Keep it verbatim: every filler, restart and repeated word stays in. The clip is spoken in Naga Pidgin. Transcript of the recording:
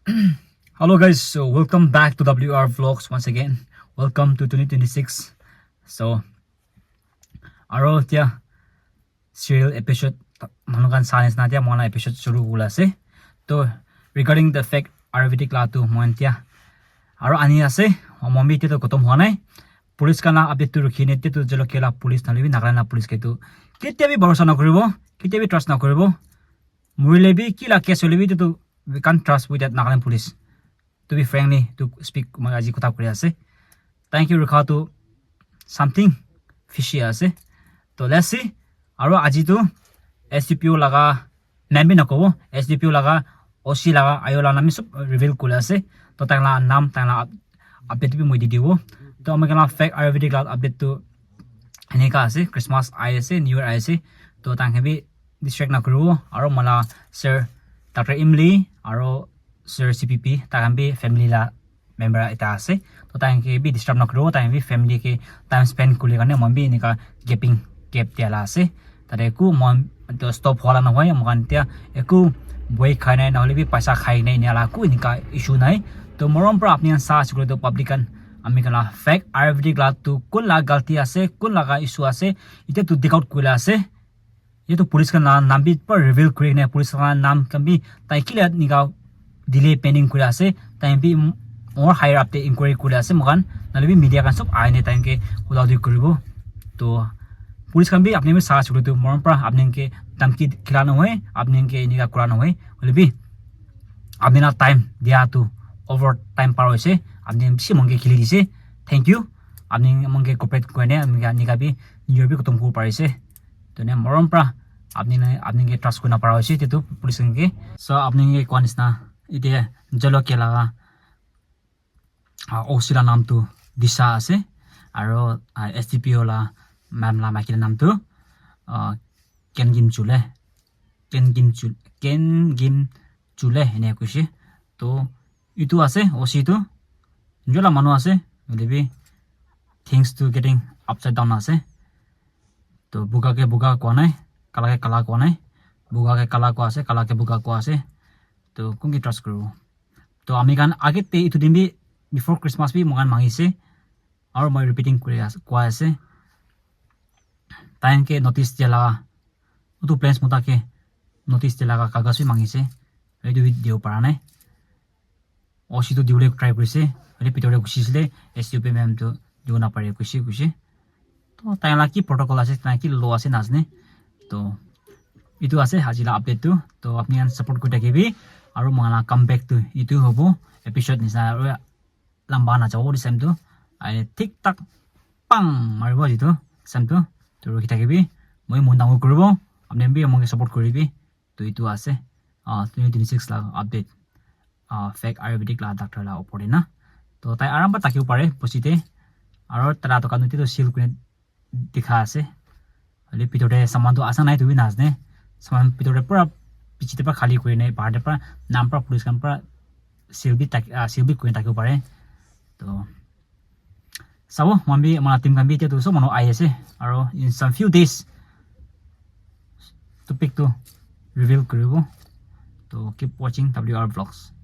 Hello guys, so welcome back to W R Vlogs once again. Welcome to twenty twenty-six. So, aro tia serial episode manu khan sa nisna tia moila episode shuru kula ase. To regarding the fake Ayurvedic la tu mohan tia aro ani ase, mohan bi tia to kotom hua nai. Police khan la update tu rukhi ne tia tu jelo kela police nale bi Nagaland la police ke tu ketia bi bharosa na koribo, ketia bi trust na koribo. Murile bi ki la case hole bi tia tu we can't trust with that Nagaland police. To be frankly, to speak, moi aji kotha kuri ase. Thank you, Rukha, to something fishy ase. To let's see. Aro aji tu S D P O laga name bi nakobo. S D P O laga O C laga ayo la name sob reveal kuri ase. To tang la nam, tang la up-, update bi moi di dibo. To ami khan la fake Ayurvedic la update tu enika ase, Christmas ahi ase, New Year ahi ase, to tai khan bi distract na kuribo. Aro moila sir Doctor Imli aro sir C P P tai khan bi family la member ekta ase, to tai khan ke bi disturb na kuribo, tai khan bi family ke time spend kuri karne moi bi enika gaping gap dia la ase. Tate eku mon to stop hola nohoi, moikhan tia eku boi khai nai, nahole bi paisa khai nai, enia la eku enika issue nai. To morom pra apni khan sa ase koile to public khan, ami khan la fake Ayurvedic la tu kun la galti ase, kun laga issue ase, ite tu dig out kurila ase. Ye to police khan la nam bi pura reveal kuri kena, police khan la nam khan bi tai kila enika delay pending kuri ase, tai bi more higher up te inquiry kuri ase moikhan, nahole bi media khan sob ahi ne tai ke hula huli kuribo. To police khan bi apni bi sa ase koile tu morom pra apni ke dhamki khila nohoi, apni ke enika kura nohoi, hoile bi apni la time dia tu over time par hoise, apni bishi mon ke khili dise, thank you. Apni mon ke cooperate kuri ne ami khan enika bi New Year bi khotom kuribo parise. To ne morom pra apni ne apni ke trust kurina para hoise, etu tu police khan ke. So apni ke koa nisna ite jelo ke laga ah, O C la nam tu Disha ase, aro ah, S D P O la ma'am la maiki la nam tu ah, Kengim Chule, Kengim Chule, Kengim Chule ene koise. To etu ase O C tu, nijor la manu ase, hoile bi things tu getting upside down ase. To buga ke buga koa nai, kala ke kala koa nai, buga ke kala koa ase, kala ke buga koa ase. To kun ke trust kuribo? To ami khan age te etu din bi before Christmas bi moikhan mangise, aro moi repeating kuri ase, koi ase, tai khan ke notice dia la, utu plains mota ke notice dia la kagas bi mangise, etu bi dibo para nai. O C tu dibole try kurise, hoile bitor te gusi sile, S D P O ma'am tu dibo na pare kuise, kuise. To tai la ki protocol ase, tai ki law ase na ase ne. To etu ase aji la update tu. To apni khan support kuri thakibi, aro moi la comeback tu etu hobo, episode nisna aro lamba na jabo this time tu. Ai thik thak pang maribo etu time tu. To rukhi thakibi, moi mon dangor kuribo, apni khan bi moi ke support kuribi. To etu ase ah, twenty twenty-six la update ah, fake Ayurvedic la doctor la opor te na. To tai aram para thakibo pare bosti te, aro tai la dukan te to seal kurina dikha ase. Hoile bitor te saman tu asa nai tu bi na ase ne. Saman bitor te pura piche te para khali kuri ne, bahar te para nam para police khan para seal bi thak-, ah, seal bi kuri thakibo pare. To sabo, moi khan bi, moi la team khan bi etia tu sob manu ahi ase, aro in some few days topic tu reveal kuribo. To keep watching W R Vlogs.